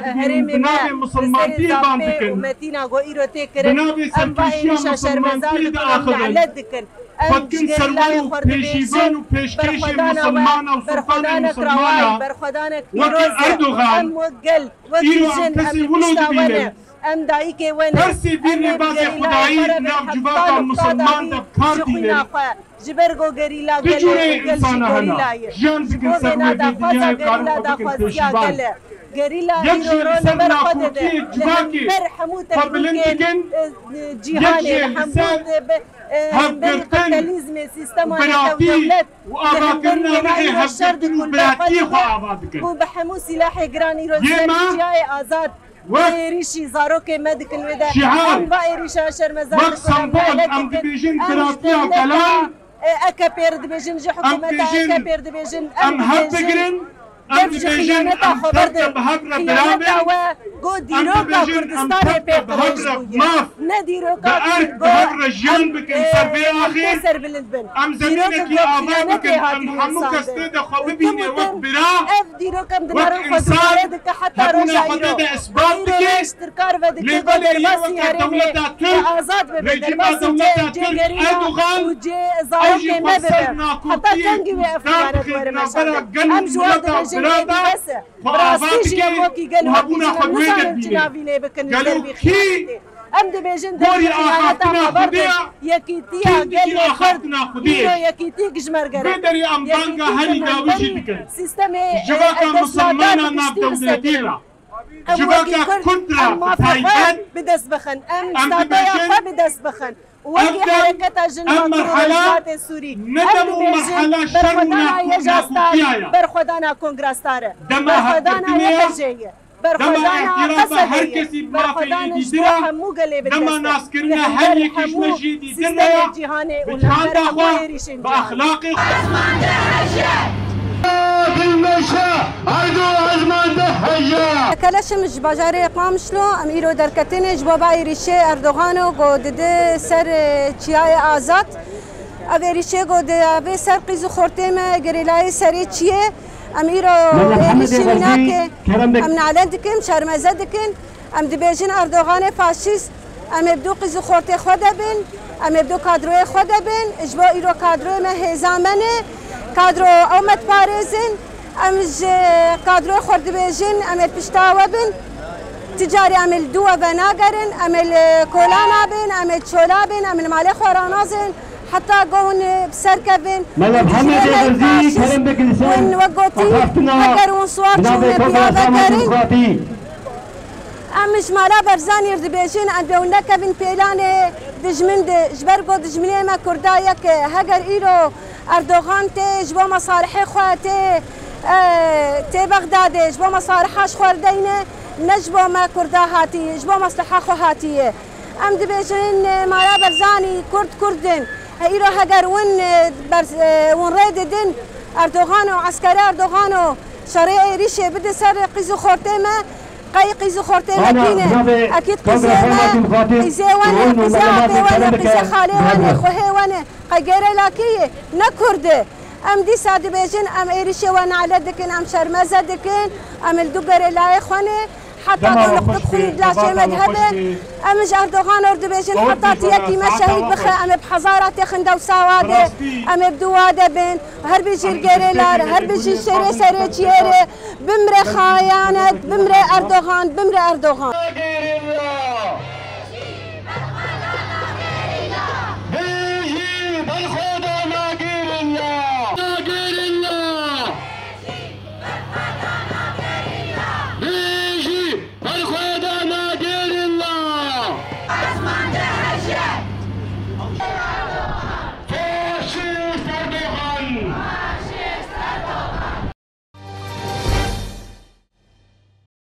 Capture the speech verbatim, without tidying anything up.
dibînin, herêmê bi me navê li misilmantiyê serê ban zafê dikin. Û metîna ku îro tê kirin, em va êrîşa şermezar dikin, em nalet dikin. Em ji gerîlayê xwe re dibêjin, berxwedana we, berxwedanek rawayî, berxwedanek pîroz e. Em wek gel, wek jin, em li pişta we ne. Em dayikê we ne. Em ê bi gerîlayê xwe re bin, heta nokta da bî ji xwîna xwe. Ji ber ku gerîla gel e û gel jî gerîla ye. Ji bo vêna daxwaza gerîla daxwaziya gel e. Gerîla îro li ber xwe dide. Li hember hemû tehnîkên, e, cîhanê, li hemû, e, hemberî kapîtalîzmê, sîstema netew dewlet, li hemberî wêna îro şer dikin, berxwe dide. Û bi hemû sîlahê giran îro li ser çiyayê azad êrîşî zarokê me dikin wê de. Em va êrîşa şermezar dikin, em nalet dikin. Em ji dewleta, e, A K P'ê re dibêjin, ji hikûmeta A K P'ê re dibêjin, em dibêjin, dev ji xiyaneta xwe berdin. Xiyaneta we ku dîroka Kurdistanê pê qirêj bûye. Ne dîroka ku em, e, em pê serbilind bin. Dîroka ku xiyanetê hatiye sandin. Û tim û tim ev dîrok em dinarin xwe dubare dike heta roja îro. Îro ji tirkar vedike ku derbasî herêmê azad bibe, derbasî cê, cê gerîla û cê zarokê me bibe. Heta kengî wê ev xiyanet were meşandin? Em ji wan dibêjin êdî bes e. Bi rastî jî em wekî gel û wekî jin em nizanin çi navînê bikin li ser vî xiyanetê. Em dibêjin dev ji xiyaneta xwe berdin. Yekîtiya gelê Kurd îro yekîtîk ji me re gerek e. Yekîtîk ji me re gerek e. Sîstemê, e, desthilatdar bi giştî li ser bikin. Em wekî Kurd, em mafa xwe bi dest bixin. Em statuya xwe bi dest bixin. Wekî hereketa jin a Kurd û Rojhilatê Sûrî, em dibêjin berxwedana YJA Star, berxwedana Kongra Star e. Berxwedana Y P J'ê ye. Berxwedana P S D'ê ye. Berxwedana ji bo hemû gelê bi dest e. Li hember hemû sîstemê cîhanê û li hember hemû êrîşên cîhanê. Keleş im ji bajarê Qamişlo, em îro derketine ji bo va êrîşê Erdogan û ku dide ser, e, çiyayê azad. Ev êrîşê ku di avê ser qîz û xortê me gerîlayê serê çiyê. Em îro êrîşî wî nake. Em nalet dikin, şermeze dikin. Em dibêjin Erdoganê faşîst. Em ê bi dû qîz û xortê xwe de bin, em ê bi dû kadroyê xwe de bin, ji bo îro kadroyê me hêza me ne, kadro ew me diparêzin, em ji kadroyê xwe dibêjin, em ê pişta we bin, ti carî em ê li dû we venagerin, em ê li kola nabin, em ê çola bin, em li malê xwe ranazin, heta ku hûn bi ser kevin. Hûn dijminê me faşîst, hûn wek gotî, heger hûn siwar çûne piya vegerin. Em ji mala Barzanî re dibêjin, em dê hûn nekevin pêlanê dijmin de, ji ber ku dijminê me Kurda yek e. Heger îro Erdogan tê ji bo mesalihê xwe tê, e, tê Bexdadê, ji bo mesaliha ji xwe re deyne, ne ji bo me Kurda hatiye, ji bo mesliha xwe hatiye. Em dibêjin, e, mala Barzanî, Kurd Kurd in. E, îro heger hûn, e, berz-, e, hûn rê didin Erdogan û eskerê Erdogan û şerê êrîşê bide ser qîz û xortê me, qey qîz û xortê me kî ne? Ekîd qîzê me, qîzê we ne, qîzê apê we ne, qîzê xalê we ne, xwehê we ne. Qey gerîla kî ye? Ne Kurd e. Em dîsa dibêjin, em êrîşê we nalet dikin, em şermeze dikin, em li dû gerîlayê xwe ne. Heta ku nuqtê xwîn di laşê me de hebe, em ji Erdogan re dibêjin, heta ti yekî me şehîd bixe, em ê bi hezara têxin dewsa wa de, em ê bi dû wa de bin. Her bijî gerîla, her bijî şerê serê çiyê re. Bimre xayanet, bimre Erdogan, bimre Erdogan.